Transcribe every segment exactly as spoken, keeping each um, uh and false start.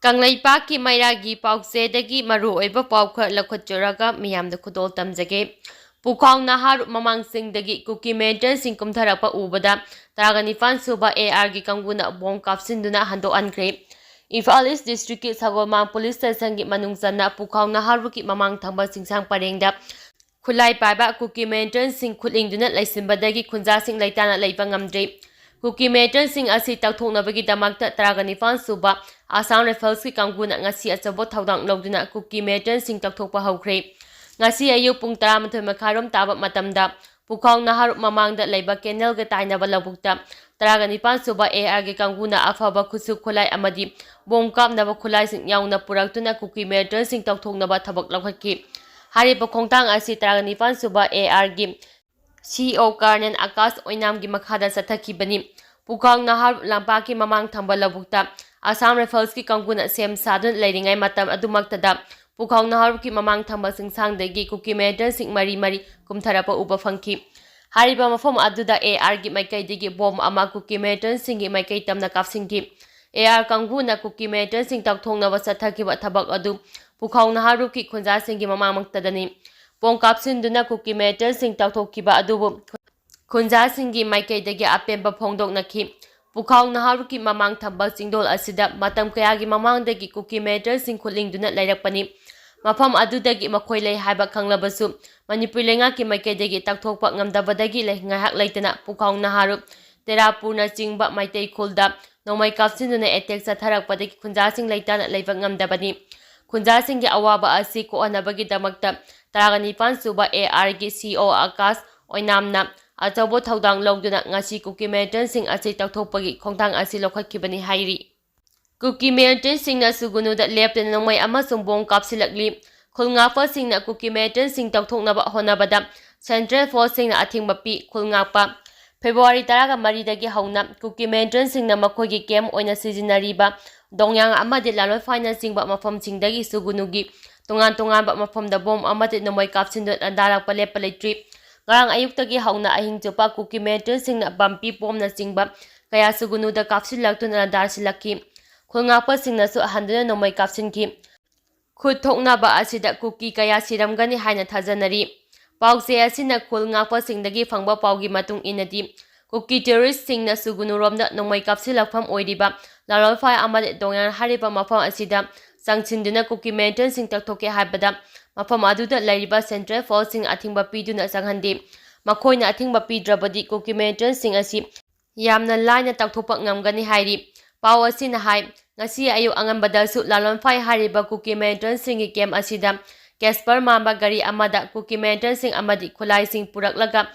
ꯀꯪꯂꯩꯄꯥꯛꯀꯤ ꯃꯩꯔꯥꯒꯤ ꯄꯥꯎꯆꯦꯗꯒꯤ ꯃꯔꯨꯑꯣꯏꯕ ꯄꯥꯎ ꯈꯔ ꯂꯧꯈꯠꯆꯔꯒ ꯃꯤꯌꯥꯝꯗ ꯈꯨꯗꯣꯜ ꯇꯝꯖꯒꯦ꯫ ꯄꯨꯈꯥꯎ ꯅꯍꯥꯔꯨꯞ ꯃꯃꯥꯡꯁꯤꯡꯗꯒꯤ ꯀꯨꯀꯤ ꯃꯤꯂꯤꯇꯦꯟꯁꯤꯡ ꯀꯨꯝꯊꯔꯛꯄ ꯎꯕꯗ ꯇꯔꯥꯒ ꯅꯤꯄꯥꯟ ꯁꯨꯕ ꯑꯦ ꯑꯥꯔꯒꯤ ꯀꯥꯡꯕꯨꯅ ꯕꯣꯝ ꯀꯥꯞꯁꯤꯟꯗꯨꯅ ꯍꯟꯗꯣꯛꯍꯟꯈ꯭ꯔꯦ꯫ ꯏꯝꯐꯥꯜ ꯏꯁ ꯗꯤꯁꯇ꯭ꯔꯤꯛꯀꯤ ꯁꯒꯣꯜꯃꯥꯡ ꯄꯨꯂꯤꯁ ꯁ꯭ꯇꯦꯁꯟꯒꯤ ꯃꯅꯨꯡ ꯆꯟꯅ ꯄꯨꯈꯥꯎ ꯅꯍꯥꯔꯨꯞꯀꯤ ꯃꯃꯥꯡ ꯊꯪꯕ ꯆꯤꯡꯁꯥꯡ ꯄꯔꯦꯡꯗ ꯈꯨꯠꯂꯥꯏ ꯄꯥꯏꯕ ꯀꯨꯀꯤ ꯃꯤꯂꯤꯇꯦꯟꯁꯤꯡ ꯈꯨꯠꯂꯤꯡꯗꯨꯅ ꯂꯩꯁꯤꯟꯕꯗꯒꯤ ꯈꯨꯟꯖꯥꯁꯤꯡ ꯂꯩꯇꯥꯅ ꯂꯩꯕ ꯉꯝꯗ꯭ꯔꯦ꯫ ꯀꯨꯀꯤ ꯃꯤꯂꯤꯇꯦꯟꯁꯤꯡ ꯑꯁꯤ ꯇꯛꯊꯣꯛꯅꯕꯒꯤꯗꯃꯛꯇ ꯇꯔꯥꯒ ꯅꯤꯄꯥꯟ ꯁꯨꯕ ꯑꯁꯥꯝ ꯔꯥꯏꯐꯜꯁꯀꯤ ꯀꯥꯡꯕꯨꯅ ꯉꯁꯤ ꯑꯆꯧꯕ ꯊꯧꯗꯥꯡ ꯂꯧꯗꯨꯅ ꯀꯨꯀꯤ ꯃꯤꯂꯤꯇꯦꯟꯁꯤꯡ ꯇꯛꯊꯣꯛꯄ ꯍꯧꯈ꯭ꯔꯦ꯫ ꯉꯁꯤ ꯑꯌꯨꯛ ꯄꯨꯡ ꯇꯔꯥꯃꯥꯊꯣꯏ ꯃꯈꯥꯏꯔꯣꯝ ꯇꯥꯕ ꯃꯇꯝꯗ ꯄꯨꯈꯥꯎ ꯅꯍꯥꯔꯨꯞ ꯃꯃꯥꯡꯗ ꯂꯩꯕ ꯀꯦꯅꯦꯜꯒ ꯇꯥꯏꯅꯕ ꯂꯧꯕꯨꯛꯇ ꯇꯔꯥꯒ ꯅꯤꯄꯥꯟ ꯁꯨꯕ ꯑꯦ ꯑꯥꯔꯒꯤ ꯀꯥꯡꯕꯨꯅ ꯑꯐꯕ ꯈꯨꯠꯁꯨ ꯈꯨꯠꯂꯥꯏ ꯑꯃꯗꯤ ꯕꯣꯝ ꯀꯥꯞꯅꯕ ꯈꯨꯠꯂꯥꯏꯁꯤꯡ ꯌꯥꯎꯅ ꯄꯨꯔꯛꯇꯨꯅ ꯀꯨꯀꯤ ꯃꯤꯂꯤꯇꯦꯟꯁꯤꯡ ꯇꯛꯊꯣꯛꯅꯕ ꯊꯕꯛ ꯂꯧꯈꯠꯈꯤ꯫ ꯍꯥꯏꯔꯤꯕ ꯈꯣꯡꯊꯥꯡ ꯑꯁꯤ ꯇꯔꯥꯒ ꯅꯤꯄꯥꯟ ꯁꯨꯕ ꯑꯦ ꯑꯥꯔꯒꯤ ꯁꯤ ꯑꯣ ꯀꯔꯅꯦꯜ ꯑꯀꯥꯁ ꯑꯣꯏꯅꯥꯝꯒꯤ ꯃꯈꯥꯗ ꯆꯠꯊꯈꯤꯕꯅꯤ꯫ ꯄꯨꯈꯥꯎ ꯅꯍꯥꯔꯨꯞ ꯂꯝꯄꯥꯛꯀꯤ ꯃꯃꯥꯡ ꯊꯪꯕ ꯂꯧꯕꯨꯛꯇ ꯑꯁꯥꯝ ꯔꯥꯏꯐꯜꯁꯀꯤ ꯀꯥꯡꯕꯨꯅ ꯁꯦꯝ ꯁꯥꯗꯨꯅ ꯂꯩꯔꯤꯉꯩ ꯃꯇꯝ ꯑꯗꯨꯃꯛꯇꯗ ꯄꯨꯈꯥꯎ ꯅꯍꯥꯔꯨꯞꯀꯤ ꯃꯃꯥꯡ ꯊꯪꯕ ꯆꯤꯡꯁꯥꯡꯗꯒꯤ ꯀꯨꯀꯤ ꯃꯤꯂꯤꯇꯦꯟꯁꯤꯡ ꯃꯔꯤ ꯃꯔꯤ ꯀꯨꯝꯊꯔꯛꯄ ꯎꯕ ꯐꯪꯈꯤ꯫ ꯍꯥꯏꯔꯤꯕ ꯃꯐꯝ ꯑꯗꯨꯗ ꯑꯦ ꯑꯥꯔꯒꯤ ꯃꯥꯏꯀꯩꯗꯒꯤ ꯕꯣꯝ ꯑꯃ ꯀꯨꯀꯤ ꯃꯤꯂꯤꯇꯦꯟꯁꯤꯡꯒꯤ ꯃꯥꯏꯀꯩ ꯇꯝꯅ ꯀꯥꯞꯁꯤꯟꯈꯤ꯫ ꯑꯦ ꯑꯥꯔ ꯀꯥꯡꯕꯨꯅ ꯀꯨꯀꯤ ꯃꯤꯂꯤꯇꯦꯟꯁꯤꯡ ꯇꯛꯊꯣꯛꯅꯕ ꯆꯠꯊꯈꯤꯕ ꯊꯕꯛ ꯑꯗꯨ ꯄꯨꯈꯥꯎ ꯅꯍꯥꯔꯨꯞꯀꯤ ꯈꯨꯟꯖꯥꯁꯤꯡꯒꯤ ꯃꯃꯥꯡꯃꯛꯇꯗꯅꯤ꯫ ꯕꯣꯝ ꯀꯥꯞꯁꯤꯟꯗꯨꯅ ꯀꯨꯀꯤ ꯃꯤꯂꯤꯇꯦꯟꯁꯤꯡ ꯇꯛꯊꯣꯛꯈꯤꯕ ꯑꯗꯨꯕꯨ ꯈꯨꯟꯖꯥꯁꯤꯡꯒꯤ ꯃꯥꯏꯀꯩꯗꯒꯤ ꯑꯄꯦꯟꯕ ꯐꯣꯡꯗꯣꯛꯅꯈꯤ꯫ ꯄꯨꯈꯥꯎ ꯅꯍꯥꯔꯨꯞꯀꯤ ꯃꯃꯥꯡ ꯊꯪꯕ ꯆꯤꯡꯗꯣꯜ ꯑꯁꯤꯗ ꯃꯇꯝ ꯀꯌꯥꯒꯤ ꯃꯃꯥꯡꯗꯒꯤ ꯀꯨꯀꯤ ꯃꯤꯂꯤꯇꯦꯟꯁꯤꯡ ꯈꯨꯠꯂꯤꯡꯗꯨꯅ ꯂꯩꯔꯛꯄꯅꯤ꯫ ꯃꯐꯝ ꯑꯗꯨꯗꯒꯤ ꯃꯈꯣꯏ ꯂꯩ ꯍꯥꯏꯕ ꯈꯪꯂꯕꯁꯨ ꯃꯅꯤꯄꯨꯔ ꯂꯩꯉꯥꯛꯀꯤ ꯃꯥꯏꯀꯩꯗꯒꯤ ꯇꯛꯊꯣꯛꯄ ꯉꯝꯗꯕꯗꯒꯤ ꯂꯩ-, ꯉꯥꯏꯍꯥꯛ ꯂꯩꯇꯅ ꯄꯨꯈꯥꯎ ꯅꯍꯥꯔꯨꯞ, ꯇꯦꯔꯥꯄꯨꯔꯅꯆꯤꯡꯕ ꯃꯩꯇꯩ ꯈꯨꯜꯗ ꯅꯣꯡꯃꯩ ꯀꯥꯞꯁꯤꯟꯗꯨꯅ ꯑꯦꯇꯦꯛ ꯆꯠꯊꯔꯛꯄꯗꯒꯤ ꯈꯨꯟꯖꯥꯁꯤꯡ ꯂꯩꯇꯥꯅ ꯂꯩꯕ ꯉꯝꯗꯕꯅꯤ꯫ ꯈꯨꯟꯖꯥꯁꯤꯡꯒꯤ ꯑꯋꯥꯕ ꯑꯁꯤ ꯀꯣꯛꯍꯟꯅꯕꯒꯤꯗꯃꯛꯇ ꯇꯔꯥꯒ ꯅꯤꯄꯥꯟ ꯁꯨꯕ ꯑꯦ ꯑꯥꯔꯒꯤ ꯁꯤ ꯑꯣ ꯑꯀꯥꯁ ꯑꯣꯏꯅꯥꯝꯅ ꯑꯆꯧꯕ ꯊꯧꯗꯥꯡ ꯂꯧꯗꯨꯅ ꯉꯁꯤ ꯀꯨꯀꯤ ꯃꯤꯂꯤꯇꯦꯟꯁꯤꯡ ꯑꯁꯤ ꯇꯛꯊꯣꯛꯄꯒꯤ ꯈꯣꯡꯊꯥꯡ ꯑꯁꯤ ꯂꯧꯈꯠꯈꯤꯕꯅꯤ ꯍꯥꯏꯔꯤ꯫ ꯀꯨꯀꯤ ꯃꯤꯂꯤꯇꯦꯟꯁꯤꯡꯅ ꯁꯨꯒꯨꯅꯨꯗ ꯂꯦꯞꯇꯅ ꯅꯣꯡꯃꯩ ꯑꯃꯁꯨꯡ ꯕꯣꯝ ꯀꯥꯞꯁꯤꯜꯂꯛꯂꯤ꯫ ꯈꯨꯜ ꯉꯥꯛꯄꯁꯤꯡꯅ ꯀꯨꯀꯤ ꯃꯤꯂꯤꯇꯦꯟꯁꯤꯡ ꯇꯛꯊꯣꯛꯅꯕ ꯍꯣꯠꯅꯕꯗ ꯁꯦꯟꯇ꯭ꯔꯦꯜ ꯐꯣꯔꯁꯁꯤꯡꯅ ꯑꯊꯤꯡꯕ ꯄꯤ꯫ ꯈꯨꯜ ꯉꯥꯛꯄ꯫ ꯐꯦꯕ꯭ꯔꯨꯋꯥꯔꯤ ꯇꯔꯥꯒ ꯃꯔꯤꯗꯒꯤ ꯍꯧꯅ ꯀꯨꯀꯤ ꯃꯤꯂꯤꯇꯦꯟꯁꯤꯡꯅ ꯃꯈꯣꯏꯒꯤ ꯀꯦꯝꯞ ꯑꯣꯏꯅ ꯁꯤꯖꯤꯟꯅꯔꯤꯕ ꯗꯣꯡꯌꯥꯡ ꯑꯃꯗꯤ ꯂꯥꯂꯣꯏꯐꯥꯏꯅꯆꯤꯡꯕ ꯃꯐꯝꯁꯤꯡꯗꯒꯤ ꯁꯨꯒꯨꯅꯨꯒꯤ ꯇꯣꯉꯥꯟ ꯇꯣꯉꯥꯟꯕ ꯃꯐꯝꯗ ꯕꯣꯝ ꯑꯃꯗꯤ ꯅꯣꯡꯃꯩ ꯀꯥꯞꯁꯤꯟꯗꯨꯅ ꯂꯥꯟꯗꯥꯔꯛꯄ ꯂꯦꯞꯄ ꯂꯩꯇ꯭ꯔꯤ꯫ ꯉꯔꯥꯡ ꯑꯌꯨꯛꯇꯒꯤ ꯍꯧꯅ ꯑꯍꯤꯡ ꯆꯨꯞꯄ ꯀꯨꯀꯤ ꯃꯤꯂꯤꯇꯦꯟꯁꯤꯡꯅ ꯄꯥꯝꯕꯤ ꯕꯣꯝꯅꯆꯤꯡꯕ ꯀꯌꯥ ꯁꯨꯒꯨꯅꯨꯗ ꯀꯥꯞꯁꯤꯜꯂꯛꯇꯨꯅ ꯂꯥꯟꯗꯥꯔꯁꯤꯜꯂꯛꯈꯤ꯫ ꯈꯨꯜ ꯉꯥꯛꯄꯁꯤꯡꯅꯁꯨ ꯍꯟꯗꯨꯅ ꯅꯣꯡꯃꯩ ꯀꯥꯞꯁꯤꯟꯈꯤ꯫ ꯈꯨꯠ ꯊꯣꯛꯅꯕ ꯑꯁꯤꯗ ꯀꯨꯀꯤ ꯀꯌꯥ ꯁꯤꯔꯝꯒꯅꯤ ꯍꯥꯏꯅ ꯊꯥꯖꯅꯔꯤ꯫ ꯄꯥꯎꯆꯦ ꯑꯁꯤꯅ ꯈꯨꯜ ꯉꯥꯛꯄꯁꯤꯡꯗꯒꯤ ꯐꯪꯕ ꯄꯥꯎꯒꯤ ꯃꯇꯨꯡ ꯏꯟꯅꯗꯤ, ꯀꯨꯀꯤ ꯇꯦꯔꯣꯔꯤꯁꯁꯤꯡꯅ ꯁꯨꯒꯨꯅꯨꯔꯣꯝꯗ ꯅꯣꯡꯃꯩ ꯀꯥꯞꯁꯤꯜꯂꯛꯐꯝ ꯑꯣꯏꯔꯤꯕ ꯂꯥꯂꯣꯟꯐꯥꯏ ꯑꯃꯗꯤ ꯗꯣꯡꯌꯥꯟ ꯍꯥꯏꯔꯤꯕ ꯃꯐꯝ ꯑꯁꯤꯗ ꯆꯪꯁꯤꯟꯗꯨꯅ ꯀꯨꯀꯤ ꯃꯤꯂꯤꯇꯦꯟꯠꯁꯤꯡ ꯇꯛꯊꯣꯛꯀꯦ ꯍꯥꯏꯕꯗ ꯃꯐꯝ ꯑꯗꯨꯗ ꯂꯩꯔꯤꯕ ꯁꯦꯟꯇ꯭ꯔꯦꯜ ꯐꯣꯔꯁꯁꯤꯡ ꯑꯊꯤꯡꯕ ꯄꯤꯗꯨꯅ ꯆꯪꯍꯟꯗꯦ꯫ ꯃꯈꯣꯏꯅ ꯑꯊꯤꯡꯕ ꯄꯤꯗ꯭ꯔꯕꯗꯤ ꯀꯨꯀꯤ ꯃꯤꯂꯤꯇꯦꯟꯠꯁꯤꯡ ꯑꯁꯤ ꯌꯥꯝꯅ ꯂꯥꯏꯅ ꯇꯛꯊꯣꯛꯄ ꯉꯝꯒꯅꯤ ꯍꯥꯏꯔꯤ꯫ ꯄꯥꯎ ꯑꯁꯤꯅ ꯍꯥꯏ, ꯉꯁꯤ ꯑꯌꯨꯛ ꯑꯉꯟꯕꯗꯁꯨ ꯂꯥꯂꯣꯟꯐꯥꯏ ꯍꯥꯏꯔꯤꯕ ꯀꯨꯀꯤ ꯃꯤꯂꯤꯇꯦꯟꯠꯁꯤꯡꯒꯤ ꯀꯦꯝꯞ ꯑꯁꯤꯗ ꯀꯦꯁꯄꯔ ꯃꯥꯟꯕ ꯒꯥꯔꯤ ꯑꯃꯗ ꯀꯨꯀꯤ ꯃꯤꯂꯤꯇꯦꯟꯠꯁꯤꯡ ꯑꯃꯗꯤ ꯈꯨꯠꯂꯥꯏꯁꯤꯡ ꯄꯨꯔꯛꯂꯒ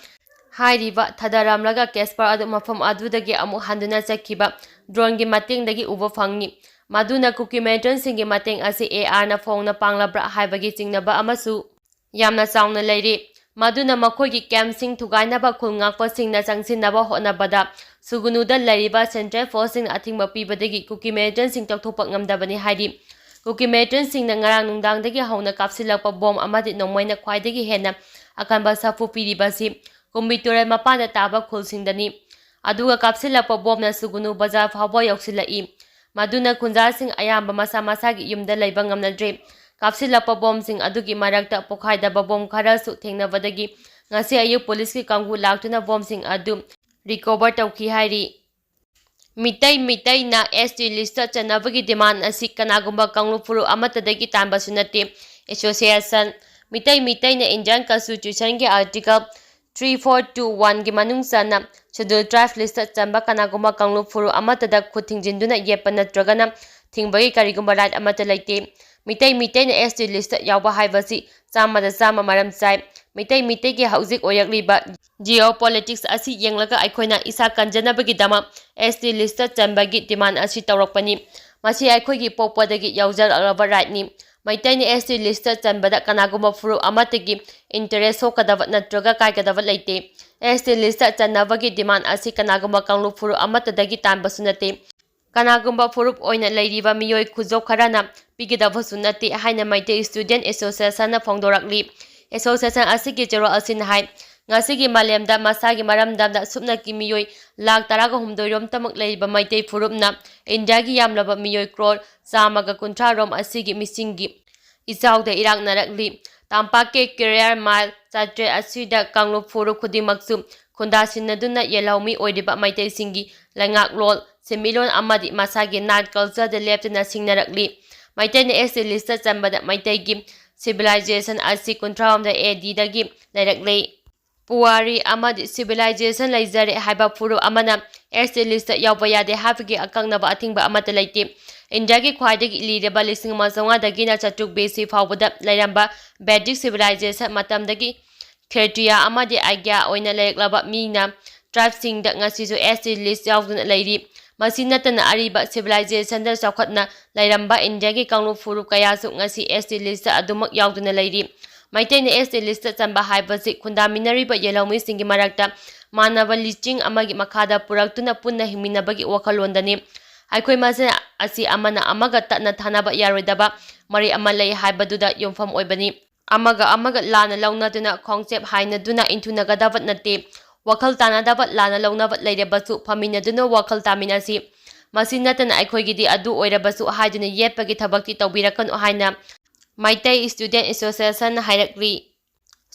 ꯍꯥꯏꯔꯤꯕ ꯊꯥꯗꯔꯝꯂꯒ ꯀꯦꯁꯄꯔ ꯑꯗꯨ ꯃꯐꯝ ꯑꯗꯨꯗꯒꯤ ꯑꯃꯨꯛ ꯍꯟꯗꯨꯅ ꯆꯠꯈꯤꯕ ꯗ꯭ꯔꯣꯟꯒꯤ ꯃꯇꯦꯡꯗꯒꯤ ꯎꯕ ꯐꯪꯉꯤ꯫ ꯃꯗꯨꯅ ꯀꯨꯀꯤ ꯃꯤꯂꯤꯇꯦꯟꯠꯁꯤꯡꯒꯤ ꯃꯇꯦꯡ ꯑꯁꯤ ꯑꯦ ꯑꯥꯔꯅ ꯐꯣꯡꯅ ꯄꯥꯡꯂꯕ꯭ꯔꯥ ꯍꯥꯏꯕꯒꯤ ꯆꯤꯡꯅꯕ ꯑꯃꯁꯨ ꯌꯥꯝꯅ ꯆꯥꯎꯅ ꯂꯩꯔꯤ꯫ ꯃꯗꯨꯅ ꯃꯈꯣꯏꯒꯤ ꯀꯦꯝꯞꯁꯤꯡ ꯊꯨꯒꯥꯏꯅꯕ ꯈꯨꯜ ꯉꯥꯛꯄꯁꯤꯡꯅ ꯆꯪꯁꯤꯟꯅꯕ ꯍꯣꯠꯅꯕꯗ ꯁꯨꯒꯨꯅꯨꯗ ꯂꯩꯔꯤꯕ ꯁꯦꯟꯇ꯭ꯔꯦꯜ ꯐꯣꯔꯁꯁꯤꯡꯅ ꯑꯊꯤꯡꯕ ꯄꯤꯕꯗꯒꯤ ꯀꯨꯀꯤ ꯃꯤꯂꯤꯇꯦꯟꯠꯁꯤꯡ ꯇꯛꯊꯣꯛꯄ ꯉꯝꯗꯕꯅꯤ ꯍꯥꯏꯔꯤ꯫ ꯀꯨꯀꯤ ꯃꯤꯂꯤꯇꯦꯟꯠꯁꯤꯡꯅ ꯉꯔꯥꯡ ꯅꯨꯡꯗꯥꯡꯗꯒꯤ ꯍꯧꯅ ꯀꯥꯞꯁꯤꯜꯂꯛꯄ ꯕꯣꯝ ꯑꯃꯗꯤ ꯅꯣꯡꯃꯩꯅ ꯈ꯭ꯋꯥꯏꯗꯒꯤ ꯍꯦꯟꯅ ꯑꯀꯟꯕ ꯁꯥꯐꯨ ꯄꯤꯔꯤꯕ ꯑꯁꯤ ꯀꯨꯝꯕꯤ ꯇꯨꯔꯦꯜ ꯃꯄꯥꯟꯗ ꯇꯥꯕ ꯈꯨꯜꯁꯤꯡꯗꯅꯤ꯫ ꯑꯗꯨꯒ ꯀꯥꯞꯁꯤꯜꯂꯛꯄ ꯕꯣꯝꯅ ꯁꯨꯒꯨꯅꯨ ꯕꯖꯥꯔ ꯐꯥꯎꯕ ꯌꯧꯁꯤꯜꯂꯛꯏ꯫ ꯃꯗꯨꯅ ꯈꯨꯟꯖꯥꯁꯤꯡ ꯑꯌꯥꯝꯕ ꯃꯁꯥ ꯃꯁꯥꯒꯤ ꯌꯨꯝꯗ ꯂꯩꯕ ꯉꯝꯅꯗ꯭ꯔꯤ꯫ ꯀꯥꯞꯁꯤꯜꯂꯛꯄ ꯕꯣꯝꯁꯤꯡ ꯑꯗꯨꯒꯤ ꯃꯔꯛꯇ ꯄꯣꯈꯥꯏꯗꯕ ꯕꯣꯝ ꯈꯔꯁꯨ ꯊꯦꯡꯅꯕꯗꯒꯤ ꯉꯁꯤ ꯑꯌꯨꯛ ꯄꯨꯂꯤꯁꯀꯤ ꯀꯥꯡꯕꯨ ꯂꯥꯛꯇꯨꯅ ꯕꯣꯝꯁꯤꯡ ꯑꯗꯨ ꯔꯤꯀꯣꯚꯔ ꯇꯧꯈꯤ ꯍꯥꯏꯔꯤ꯫ ꯃꯤꯇꯩ ꯃꯤꯇꯩꯅ ꯑꯦꯁ ꯇꯤ ꯂꯤꯁꯇ ꯆꯟꯅꯕꯒꯤ ꯗꯤꯃꯥꯟ ꯑꯁꯤ ꯀꯅꯥꯒꯨꯝꯕ ꯀꯥꯡꯂꯨꯞ ꯐꯨꯔꯨꯞ ꯑꯃꯠꯇꯗꯒꯤ ꯇꯥꯟꯕꯁꯨ ꯅꯠꯇꯦ꯫ ꯑꯦꯁꯣꯁꯤꯌꯦꯁꯟ ꯃꯤꯇꯩ ꯃꯤꯇꯩꯅ ꯏꯟꯗꯤꯌꯟ ꯀꯟꯁꯇꯤꯇ꯭ꯌꯨꯁꯟꯒꯤ ꯑꯥꯔꯇꯤꯀꯜ ꯊ꯭ꯔꯤ ꯐꯣꯔ ꯇꯨ ꯋꯥꯟꯒꯤ ꯃꯅꯨꯡ ꯆꯟꯅ ꯁꯦꯗ꯭ꯌꯨꯜ ꯇ꯭ꯔꯥꯏꯕ ꯂꯤꯁꯇ ꯆꯟꯕ ꯀꯅꯥꯒꯨꯝꯕ ꯀꯥꯡꯂꯨꯞ ꯐꯨꯔꯨꯞ ꯑꯃꯠꯇꯗ ꯈꯨꯠ ꯊꯤꯡꯖꯤꯟꯗꯨꯅ ꯌꯦꯞꯄ ꯅꯠꯇ꯭ꯔꯒꯅ ꯊꯤꯡꯕꯒꯤ ꯀꯔꯤꯒꯨꯝꯕ ꯔꯥꯏꯠ ꯑꯃꯠꯇ ꯂꯩꯇꯦ꯫ ꯃꯤꯇꯩ ꯃꯤꯇꯩꯅ ꯑꯦꯁ ꯇꯤ ꯂꯤꯁꯇ ꯌꯥꯎꯕ ꯍꯥꯏꯕꯁꯤ ꯆꯥꯝꯃꯗ ꯆꯥꯝꯃ ꯃꯔꯝ ꯆꯥꯏ꯫ ꯃꯤꯇꯩ ꯃꯤꯇꯩꯒꯤ ꯍꯧꯖꯤꯛ ꯑꯣꯏꯔꯛꯂꯤꯕ ꯖꯤꯑꯣ ꯄꯣꯂꯤꯇꯤꯛꯁ ꯑꯁꯤ ꯌꯦꯡꯂꯒ ꯑꯩꯈꯣꯏꯅ ꯏꯁꯥ ꯀꯟꯖꯅꯕꯒꯤꯗꯃꯛ ꯑꯦꯁ ꯇꯤ ꯂꯤꯁꯇ ꯆꯟꯕꯒꯤ ꯗꯤꯃꯥꯟ ꯑꯁꯤ ꯇꯧꯔꯛꯄꯅꯤ꯫ ꯃꯁꯤ ꯑꯩꯈꯣꯏꯒꯤ ꯄꯣꯛꯄꯗꯒꯤ ꯌꯥꯎꯖꯔꯛꯂꯕ ꯔꯥꯏꯠꯅꯤ꯫ ꯃꯩꯇꯩꯅ ꯑꯦꯁ ꯇꯤ ꯂꯤꯁꯇ ꯆꯟꯕꯗ ꯀꯅꯥꯒꯨꯝꯕ ꯐꯨꯔꯨꯞ ꯑꯃꯠꯇꯒꯤ ꯏꯟꯇꯔꯦꯁ ꯁꯣꯛꯀꯗꯕ ꯅꯠꯇ꯭ꯔꯒ ꯀꯥꯏꯒꯗꯕ ꯂꯩꯇꯦ꯫ ꯑꯦꯁ ꯇꯤ ꯂꯤꯁꯇ ꯆꯟꯅꯕꯒꯤ ꯗꯤꯃꯥꯟ ꯑꯁꯤ ꯀꯅꯥꯒꯨꯝꯕ ꯀꯥꯡꯂꯨꯞ ꯐꯨꯔꯨꯞ ꯑꯃꯠꯇꯗꯒꯤ ꯇꯥꯟꯕꯁꯨ ꯅꯠꯇꯦ꯫ ꯀꯅꯥꯒꯨꯝꯕ ꯐꯨꯔꯨꯞ ꯑꯣꯏꯅ ꯂꯩꯔꯤꯕ ꯃꯤꯑꯣꯏ ꯈꯨꯖꯧ ꯈꯔꯅ ꯄꯤꯒꯗꯕꯁꯨ ꯅꯠꯇꯦ ꯍꯥꯏꯅ ꯃꯩꯇꯩ ꯁ꯭ꯇꯨꯗꯦꯟꯠ ꯑꯦꯁꯣꯁꯤꯌꯦꯁꯟꯅ ꯐꯣꯡꯗꯣꯔꯛꯂꯤ꯫ ꯑꯦꯁꯣꯁꯤꯌꯦꯁꯟ ꯑꯁꯤꯒꯤ ꯆꯦꯔꯣꯜ ꯑꯁꯤꯅ ꯍꯥꯏ, ꯉꯁꯤꯒꯤ ꯃꯥꯂꯦꯝꯗ ꯃꯁꯥꯒꯤ ꯃꯔꯝꯗꯝꯗ ꯁꯨꯞꯅꯀꯤ ꯃꯤꯑꯣꯏ ꯂꯥꯈ ꯇꯔꯥꯒ ꯍꯨꯝꯗꯣꯏ ꯔꯣꯝꯇꯃꯛ ꯂꯩꯔꯤꯕ ꯃꯩꯇꯩ ꯐꯨꯔꯨꯞꯅ ꯏꯟꯗꯤꯌꯥꯒꯤ ꯌꯥꯝꯂꯕ ꯃꯤꯑꯣꯏ ꯀ꯭ꯔꯣꯔ ꯆꯥꯝꯃꯒ ꯀꯨꯟꯊ꯭ꯔꯥ ꯔꯣꯝ ꯑꯁꯤꯒꯤ ꯃꯤꯁꯤꯡꯒꯤ ꯏꯆꯥꯎꯗ ꯏꯔꯥꯛꯅꯔꯛꯂꯤ꯫ ꯇꯝꯄꯥꯛꯀꯤ ꯀꯦꯔꯤꯌꯔ ꯃꯥꯏꯜ ꯆꯥꯇ꯭ꯔꯦꯠ ꯑꯁꯤꯗ ꯀꯥꯡꯂꯨꯞ ꯐꯨꯔꯨꯞ ꯈꯨꯗꯤꯡꯃꯛꯁꯨ ꯈꯨꯟꯗꯥꯁꯤꯟꯅꯗꯨꯅ ꯌꯦꯜꯍꯧꯃꯤ ꯑꯣꯏꯔꯤꯕ ꯃꯩꯇꯩꯁꯤꯡꯒꯤ ꯂꯩꯉꯥꯛꯂꯣꯟ, ꯁꯦꯟꯃꯤꯠꯂꯣꯟ ꯑꯃꯗꯤ ꯃꯁꯥꯒꯤ ꯅꯥꯠ ꯀꯜꯆꯔꯗ ꯂꯦꯞꯇꯅ ꯁꯤꯡꯅꯔꯛꯂꯤ꯫ ꯃꯩꯇꯩꯅ ꯑꯦꯁ ꯇꯤ ꯂꯤꯁꯇ ꯆꯟꯕꯗ ꯃꯩꯇꯩꯒꯤ ꯁꯤꯚꯤꯂꯥꯏꯖꯦꯁꯟ ꯑꯁꯤ ꯀꯨꯟꯊ꯭ꯔꯥꯍꯨꯝꯗꯣꯏ ꯑꯦ ꯗꯤꯗꯒꯤ ꯂꯩꯔꯛꯂꯦ꯫ ꯄꯨꯋꯥꯔꯤ ꯑꯃꯗꯤ ꯁꯤꯚꯤꯂꯥꯏꯖꯦꯁꯟ ꯂꯩꯖꯔꯦ ꯍꯥꯏꯕ ꯐꯨꯔꯨꯞ ꯑꯃꯅ ꯑꯦꯁ ꯇꯤ ꯂꯤꯁꯇ ꯌꯥꯎꯕ ꯌꯥꯗꯦ ꯍꯥꯏꯕꯒꯤ ꯑꯀꯛꯅꯕ ꯑꯊꯤꯡꯕ ꯑꯃꯠꯇ ꯂꯩꯇꯦ꯫ ꯏꯟꯗꯤꯌꯥꯒꯤ ꯈ꯭ꯋꯥꯏꯗꯒꯤ ꯂꯤꯔꯕ ꯂꯤꯁꯤꯡ ꯑꯃ ꯆꯥꯝꯃꯉꯥꯗꯒꯤꯅ ꯆꯥꯇ꯭ꯔꯨꯛ ꯕꯤ ꯁꯤ ꯐꯥꯎꯕꯗ ꯂꯩꯔꯝꯕ ꯚꯦꯗꯤꯛ ꯁꯤꯚꯤꯂꯥꯏꯖꯦꯁꯟ ꯃꯇꯝꯗꯒꯤ ꯈꯦꯇ꯭ꯔꯤꯌꯥ ꯑꯃꯗꯤ ꯑꯥꯔꯌꯥ ꯑꯣꯏꯅ ꯂꯩꯔꯛꯂꯕ ꯃꯤꯅ ꯇ꯭ꯔꯥꯏꯕꯁꯤꯡꯗ ꯉꯁꯤꯁꯨ ꯑꯦꯁ ꯇꯤ ꯂꯤꯁ ꯌꯥꯎꯗꯨꯅ ꯂꯩꯔꯤ꯫ ꯃꯁꯤ ꯅꯠꯇꯅ ꯑꯔꯤꯕ ꯁꯤꯚꯤꯂꯥꯏꯖꯦꯁꯟꯗ ꯆꯥꯎꯈꯠꯅ ꯂꯩꯔꯝꯕ ꯏꯟꯗꯤꯌꯥꯒꯤ ꯀꯥꯡꯂꯨꯞ ꯐꯨꯔꯨꯞ ꯀꯌꯥꯁꯨ ꯉꯁꯤ ꯑꯦꯁ ꯇꯤ ꯂꯤꯁꯇ ꯑꯗꯨꯃꯛ ꯌꯥꯎꯗꯨꯅ ꯂꯩꯔꯤ꯫ ꯃꯩꯇꯩꯅ ꯑꯦꯁ ꯇꯤ ꯂꯤꯁꯇ ꯆꯟꯕ ꯍꯥꯏꯕꯁꯤ ꯈꯨꯟꯗꯥꯃꯤꯟꯅꯔꯤꯕ ꯌꯦꯜꯍꯧꯃꯤꯁꯤꯡꯒꯤ ꯃꯔꯛꯇ ꯃꯥꯟꯅꯕ ꯂꯤꯆꯤꯡ ꯑꯃꯒꯤ ꯃꯈꯥꯗ ꯄꯨꯔꯛꯇꯨꯅ ꯄꯨꯟꯅ ꯍꯤꯡꯃꯤꯟꯅꯕꯒꯤ ꯋꯥꯈꯜꯂꯣꯟꯗꯅꯤ꯫ ꯑꯩꯈꯣꯏ ꯃꯁꯦꯟ ꯑꯁꯤ ꯑꯃꯅ ꯑꯃꯒ ꯇꯠꯅ ꯊꯥꯅꯕ ꯌꯥꯔꯣꯏꯗꯕ ꯃꯔꯤ ꯑꯃ ꯂꯩ ꯍꯥꯏꯕꯗꯨꯗ ꯌꯨꯝꯐꯝ ꯑꯣꯏꯕꯅꯤ꯫ ꯑꯃꯒ ꯑꯃꯒ ꯂꯥꯟꯅ ꯂꯧꯅꯗꯨꯅ ꯈꯣꯡꯆꯦꯞ ꯍꯥꯏꯅꯗꯨꯅ ꯏꯟꯊꯨꯅꯒꯗꯕ ꯅꯠꯇꯦ꯫ ꯋꯥꯈꯜ ꯇꯥꯅꯗꯕ ꯂꯥꯟꯅ ꯂꯧꯅꯕ ꯂꯩꯔꯕꯁꯨ ꯐꯝꯃꯤꯟꯅꯗꯨꯅ ꯋꯥꯈꯜ ꯇꯥꯃꯤꯟꯅꯁꯤ꯫ ꯃꯁꯤ ꯅꯠꯇꯅ ꯑꯩꯈꯣꯏꯒꯤꯗꯤ ꯑꯗꯨ ꯑꯣꯏꯔꯕꯁꯨ ꯍꯥꯏꯗꯨꯅ ꯌꯦꯠꯄꯒꯤ ꯊꯕꯛꯇꯤ ꯇꯧꯕꯤꯔꯛꯀꯅꯨ ꯍꯥꯏꯅ ꯃꯩꯇꯩ ꯁ꯭ꯇꯨꯗꯦꯟꯠ ꯑꯦꯁꯣꯁꯤꯌꯦꯁꯟꯅ ꯍꯥꯏꯔꯛꯂꯤ꯫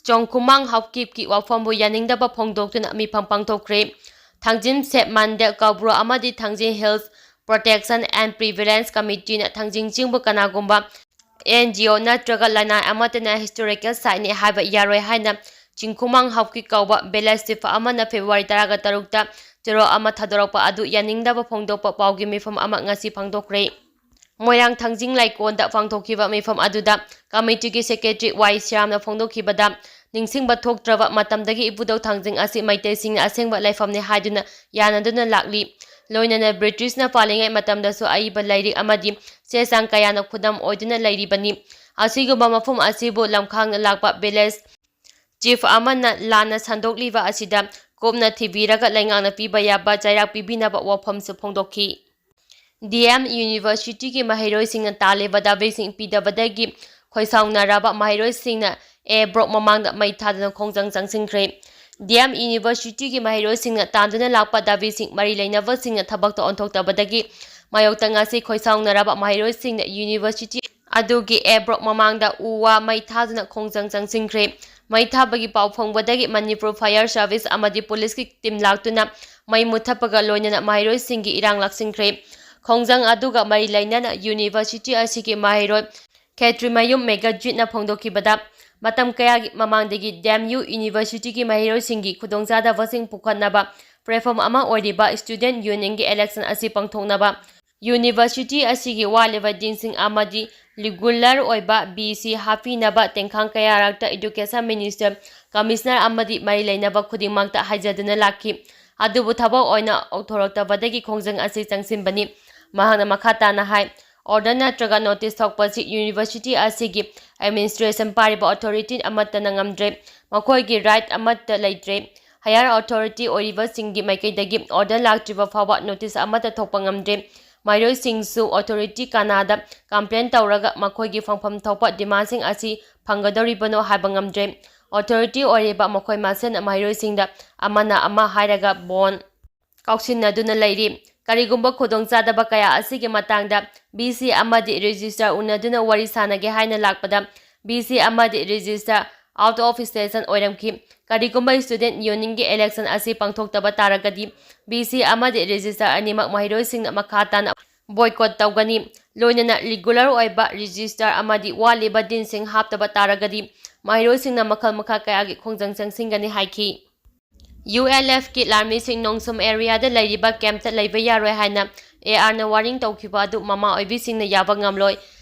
ꯆꯣꯡꯈꯨꯃꯥꯡ ꯍꯥꯎꯀꯤꯞꯀꯤ ꯋꯥꯐꯝꯕꯨ ꯌꯥꯅꯤꯡꯗꯕ ꯐꯣꯡꯗꯣꯛꯇꯨꯅ ꯃꯤꯐꯝ ꯄꯥꯡꯊꯣꯛꯈ꯭ꯔꯦ꯫ ꯊꯥꯡꯖꯤꯡ ꯁꯦꯞ ꯃꯥꯟꯗꯦꯜ ꯀꯧꯕ꯭ꯔꯨ ꯑꯃꯗꯤ ꯊꯥꯡꯖꯤꯡ ꯍꯤꯜꯁ ꯄ꯭ꯔꯣꯇꯦꯛꯁꯟ ꯑꯦꯟ ꯄ꯭ꯔꯤꯚꯦꯂꯦꯟꯁ ꯀꯃꯤꯇꯤꯅ ꯊꯥꯡꯖꯤꯡ ꯆꯤꯡꯕꯨ ꯀꯅꯥꯒꯨꯝꯕ ꯑꯦꯟ ꯖꯤ ꯑꯣ ꯅꯠꯇ꯭ꯔꯒ ꯂꯅꯥꯏ ꯑꯃꯠꯇꯅ ꯍꯤꯁꯇꯣꯔꯤꯀꯦꯜ ꯁꯥꯏꯠꯅꯤ ꯍꯥꯏꯕ ꯌꯥꯔꯣꯏ ꯍꯥꯏꯅ ꯆꯤꯡꯈꯨꯃꯥꯡ ꯍꯥꯎꯀꯤꯞ ꯀꯧꯕ ꯚꯤꯂꯦꯖ ꯆꯤꯐ ꯑꯃꯅ ꯐꯦꯕ꯭ꯔꯨꯋꯥꯔꯤ ꯇꯔꯥꯒ ꯇꯔꯨꯛꯇ ꯆꯦꯔꯣꯜ ꯑꯃ ꯊꯥꯗꯣꯔꯛꯄ ꯑꯗꯨ ꯌꯥꯅꯤꯡꯗꯕ ꯐꯣꯡꯗꯣꯛꯄ ꯄꯥꯎꯒꯤ ꯃꯤꯐꯝ ꯑꯃ ꯉꯁꯤ ꯄꯥꯡꯊꯣꯛꯈ꯭ꯔꯦ꯫ ꯃꯣꯏꯔꯥꯡ ꯊꯥꯡꯖꯤꯡ ꯂꯥꯏꯀꯣꯟꯗ ꯄꯥꯡꯊꯣꯛꯈꯤꯕ ꯃꯤꯐꯝ ꯑꯗꯨꯗ ꯀꯃꯤꯇꯤꯒꯤ ꯁꯦꯀ꯭ꯔꯦꯇꯔꯤ ꯋꯥꯏ ꯁꯤꯔꯥꯝꯅ ꯐꯣꯡꯗꯣꯛꯈꯤꯕꯗ, ꯅꯤꯡꯁꯤꯡꯕ ꯊꯣꯛꯇ꯭ꯔꯕ ꯃꯇꯝꯗꯒꯤ ꯏꯕꯨꯙꯧ ꯊꯥꯡꯖꯤꯡ ꯑꯁꯤ ꯃꯩꯇꯩꯁꯤꯡꯅ ꯑꯁꯦꯡꯕ ꯂꯩꯐꯝꯅꯤ ꯍꯥꯏꯗꯨꯅ ꯌꯥꯅꯗꯨꯅ ꯂꯥꯛꯂꯤ꯫ ꯂꯣꯏꯅꯅ ꯕ꯭ꯔꯤꯇꯤꯁꯅ ꯄꯥꯜꯂꯤꯉꯩ ꯃꯇꯝꯗꯁꯨ ꯑꯏꯕ ꯂꯥꯏꯔꯤꯛ ꯑꯃꯗꯤ ꯆꯦ ꯆꯥꯡ ꯀꯌꯥꯅ ꯈꯨꯗꯝ ꯑꯣꯏꯗꯨꯅ ꯂꯩꯔꯤꯕꯅꯤ꯫ ꯑꯁꯤꯒꯨꯝꯕ ꯃꯐꯝ ꯑꯁꯤꯕꯨ ꯂꯝꯈꯥꯡꯅ ꯂꯥꯛꯄ ꯚꯤꯂꯦꯖ ꯆꯤꯐ ꯑꯃꯅ ꯂꯥꯟꯅ ꯁꯟꯗꯣꯛꯂꯤꯕ ꯑꯁꯤꯗ ꯀꯨꯞꯅ ꯊꯤꯕꯤꯔꯒ ꯂꯩꯉꯥꯛꯅ ꯄꯤꯕ ꯌꯥꯕ ꯆꯩꯔꯥꯛ ꯄꯤꯕꯤꯅꯕ ꯋꯥꯐꯝꯁꯨ ꯐꯣꯡꯗꯣꯛꯈꯤ꯫ ꯗꯤ ꯑꯦꯝ ꯌꯨꯅꯤꯚꯔꯁꯤꯇꯤꯒꯤ ꯃꯍꯩꯔꯣꯏꯁꯤꯡꯅ ꯇꯥꯜꯂꯤꯕ ꯗꯥꯕꯤꯁꯤꯡ ꯄꯤꯗꯕꯗꯒꯤ ꯈꯣꯏꯁꯥꯎꯅꯔꯕ ꯃꯍꯩꯔꯣꯏꯁꯤꯡꯅ ꯑꯦ ꯕ꯭ꯂꯣꯛ ꯃꯃꯥꯡꯗ ꯃꯩ ꯊꯥꯗꯨꯅ ꯈꯣꯡꯖꯪ ꯆꯪꯁꯤꯟꯈ꯭ꯔꯦ꯫ ꯗꯤ ꯑꯦꯝ ꯌꯨꯅꯤꯚꯔꯁꯤꯇꯤꯒꯤ ꯃꯍꯩꯔꯣꯏꯁꯤꯡꯅ ꯇꯥꯟꯗꯨꯅ ꯂꯥꯛꯄ ꯗꯥꯕꯤꯁꯤꯡ ꯃꯔꯤ ꯂꯩꯅꯕꯁꯤꯡꯅ ꯊꯕꯛꯇ ꯑꯣꯟꯊꯣꯛꯇꯕꯗꯒꯤ ꯃꯥꯌꯣꯛꯇ ꯉꯁꯤ ꯈꯣꯏꯁꯥꯎꯅꯔꯕ ꯃꯍꯩꯔꯣꯏꯁꯤꯡꯅ ꯌꯨꯅꯤꯚꯔꯁꯤꯇꯤ ꯑꯗꯨꯒꯤ ꯑꯦ ꯕ꯭ꯂꯣꯛ ꯃꯃꯥꯡꯗ ꯎ ꯋꯥ ꯃꯩ ꯊꯥꯗꯨꯅ ꯈꯣꯡꯖꯪ ꯆꯪꯁꯤꯟꯈ꯭ꯔꯦ꯫ ꯃꯩ ꯊꯥꯕꯒꯤ ꯄꯥꯎ ꯐꯪꯕꯗꯒꯤ ꯃꯅꯤꯄꯨꯔ ꯐꯥꯌꯔ ꯁꯥꯔꯚꯤꯁ ꯑꯃꯗꯤ ꯄꯨꯂꯤꯁꯀꯤ ꯇꯤꯝ ꯂꯥꯛꯇꯨꯅ ꯃꯩ ꯃꯨꯊꯠꯄꯒ ꯂꯣꯏꯅꯅ ꯃꯍꯩꯔꯣꯏꯁꯤꯡꯒꯤ ꯏꯔꯥꯡ ꯂꯥꯛꯁꯤꯟꯈ꯭ꯔꯦ꯫ ꯈꯣꯡꯖꯪ ꯑꯗꯨꯒ ꯃꯔꯤ ꯂꯩꯅꯅ ꯌꯨꯅꯤꯚꯔꯁꯤꯇꯤ ꯑꯁꯤꯒꯤ ꯃꯍꯩꯔꯣꯏ ꯈꯦꯇ꯭ꯔꯤꯃꯌꯨꯝ ꯃꯦꯘꯖꯤꯠꯅ ꯐꯣꯡꯗꯣꯛꯈꯤꯕꯗ, ꯃꯇꯝ ꯀꯌꯥꯒꯤ ꯃꯃꯥꯡꯗꯒꯤ ꯗꯤ ꯑꯦꯝ ꯌꯨ ꯌꯨꯅꯤꯚꯔꯁꯤꯇꯤꯒꯤ ꯃꯍꯩꯔꯣꯏꯁꯤꯡꯒꯤ ꯈꯨꯗꯣꯡꯆꯥꯗꯕꯁꯤꯡ ꯄꯨꯈꯠꯅꯕ ꯄ꯭ꯂꯦꯠꯐꯣꯝ ꯑꯃ ꯑꯣꯏꯔꯤꯕ ꯁ꯭ꯇꯨꯗꯦꯟꯠ ꯌꯨꯅꯤꯌꯟꯒꯤ ꯏꯂꯦꯛꯁꯟ ꯑꯁꯤ ꯄꯥꯡꯊꯣꯛꯅꯕ ꯌꯨꯅꯤꯚꯔꯁꯤꯇꯤ ꯑꯁꯤꯒꯤ ꯋꯥꯠꯂꯤꯕ ꯗꯤꯟꯁꯤꯡ ꯑꯃꯗꯤ ꯔꯤꯒꯨꯂꯔ ꯑꯣꯏꯕ ꯕꯤ ꯁꯤ ꯍꯥꯞꯄꯤꯅꯕ ꯇꯦꯡꯈꯥꯡ ꯀꯌꯥꯔꯛꯇ ꯏꯗꯨꯀꯦꯁꯟ ꯃꯤꯅꯤꯁꯇꯔ, ꯀꯃꯤꯁꯅꯔ ꯑꯃꯗꯤ ꯃꯔꯤ ꯂꯩꯅꯕ ꯈꯨꯗꯤꯡꯃꯛꯇ ꯍꯥꯏꯖꯗꯨꯅ ꯂꯥꯛꯈꯤ꯫ ꯑꯗꯨꯕꯨ ꯊꯕꯛ ꯑꯣꯏꯅ ꯇꯧꯊꯣꯔꯛꯇꯕꯗꯒꯤ ꯈꯣꯡꯖꯪ ꯑꯁꯤ ꯆꯪꯁꯤꯟꯕꯅꯤ꯫ ꯃꯍꯥꯛꯅ ꯃꯈꯥ ꯇꯥꯅ ꯍꯥꯏ, ꯑꯣꯔꯗꯔ ꯅꯠꯇ꯭ꯔꯒ ꯅꯣꯇꯤꯁ ꯊꯣꯛꯄꯁꯤ ꯌꯨꯅꯤꯚꯔꯁꯤꯇꯤ ꯑꯁꯤꯒꯤ ꯑꯦꯗꯃꯤꯅꯤꯁꯇ꯭ꯔꯦꯁꯟ ꯄꯥꯏꯔꯤꯕ ꯑꯣꯊꯣꯔꯤꯇꯤ ꯑꯃꯠꯇꯅ ꯉꯝꯗ꯭ꯔꯦ꯫ ꯃꯈꯣꯏꯒꯤ ꯔꯥꯏꯠ ꯑꯃꯠꯇ ꯂꯩꯇ꯭ꯔꯦ꯫ ꯍꯥꯌꯔ ꯑꯣꯊꯣꯔꯤꯇꯤ ꯑꯣꯏꯔꯤꯕꯁꯤꯡꯒꯤ ꯃꯥꯏꯀꯩꯗꯒꯤ ꯑꯣꯔꯗꯔ ꯂꯥꯛꯇ꯭ꯔꯤꯕ ꯐꯥꯎꯕ ꯅꯣꯇꯤꯁ ꯑꯃꯠꯇ ꯊꯣꯛꯄ ꯉꯝꯗ꯭ꯔꯦ꯫ ꯃꯍꯩꯔꯣꯏꯁꯤꯡꯁꯨ ꯑꯣꯊꯣꯔꯤꯇꯤ ꯀꯅꯥꯗ ꯀꯝꯄ꯭ꯂꯦꯟ ꯇꯧꯔꯒ ꯃꯈꯣꯏꯒꯤ ꯐꯪꯐꯝ ꯊꯣꯛꯄ ꯗꯤꯃꯥꯟꯁꯤꯡ ꯑꯁꯤ ꯐꯪꯒꯗꯧꯔꯤꯕꯅꯣ ꯍꯥꯏꯕ ꯉꯝꯗ꯭ꯔꯦ꯫ ꯑꯣꯊꯣꯔꯤꯇꯤ ꯑꯣꯏꯔꯤꯕ ꯃꯈꯣꯏ ꯃꯁꯦꯟꯅ ꯃꯍꯩꯔꯣꯏꯁꯤꯡꯗ ꯑꯃꯅ ꯑꯃ ꯍꯥꯏꯔꯒ ꯕꯣꯟ ꯀꯥꯎꯁꯤꯟꯅꯗꯨꯅ ꯂꯩꯔꯤ꯫ ꯀꯔꯤꯒꯨꯝꯕ ꯈꯨꯗꯣꯡꯆꯥꯗꯕ ꯀꯌꯥ ꯑꯁꯤꯒꯤ ꯃꯇꯥꯡꯗ ꯕꯤ ꯁꯤ ꯑꯃꯗꯤ ꯔꯦꯖꯤꯁꯇ꯭ꯔꯥꯔ ꯎꯅꯗꯨꯅ ꯋꯥꯔꯤ ꯁꯥꯅꯒꯦ ꯍꯥꯏꯅ ꯂꯥꯛꯄꯗ ꯕꯤ ꯁꯤ ꯑꯃꯗꯤ ꯔꯦꯖꯤꯁꯇ꯭ꯔꯥꯔ ꯑꯥꯎꯠ ꯑꯣꯐ ꯁ꯭ꯇꯦꯁꯟ ꯑꯣꯏꯔꯝꯈꯤ꯫ ꯀꯔꯤꯒꯨꯝꯕ ꯁ꯭ꯇꯨꯗꯦꯟꯠ ꯌꯨꯅꯤꯌꯟꯒꯤ ꯏꯂꯦꯛꯁꯟ ꯑꯁꯤ ꯄꯥꯡꯊꯣꯛꯇꯕ ꯇꯥꯔꯒꯗꯤ ꯕꯤ ꯁꯤ ꯑꯃꯗꯤ ꯔꯦꯖꯤꯁꯇ꯭ꯔꯥꯔ ꯑꯅꯤꯃꯛ ꯃꯍꯩꯔꯣꯏꯁꯤꯡꯅ ꯃꯈꯥ ꯇꯥꯅ ꯕꯣꯏꯀꯣꯠ ꯇꯧꯒꯅꯤ꯫ ꯂꯣꯏꯅꯅ ꯔꯤꯒꯨꯂꯔ ꯑꯣꯏꯕ ꯔꯦꯖꯤꯁꯇ꯭ꯔꯥꯔ ꯑꯃꯗꯤ ꯋꯥꯠꯂꯤꯕ ꯗꯤꯟꯁꯤꯡ ꯍꯥꯞꯇꯕ ꯇꯥꯔꯒꯗꯤ ꯃꯍꯩꯔꯣꯏꯁꯤꯡꯅ ꯃꯈꯜ ꯃꯈꯥ ꯀꯌꯥꯒꯤ ꯈꯣꯡꯖꯪ ꯆꯪꯁꯤꯟꯒꯅꯤ ꯍꯥꯏꯈꯤ꯫ ꯌꯨ ꯑꯦꯜ ꯑꯦꯐꯀꯤ ꯂꯥꯟꯃꯤꯁꯤꯡ ꯅꯣꯡꯁꯨꯝ ꯑꯦꯔꯤꯌꯥꯗ ꯂꯩꯔꯤꯕ ꯀꯦꯝꯞꯇ ꯂꯩꯕ ꯌꯥꯔꯣꯏ ꯍꯥꯏꯅ ꯑꯦ ꯑꯥꯔꯅ ꯋꯥꯔꯅꯤꯡ ꯇꯧꯈꯤꯕ ꯑꯗꯨ ꯃꯃꯥ ꯑꯣꯏꯕꯤꯁꯤꯡꯅ ꯌꯥꯕ ꯉꯝꯂꯣꯏ,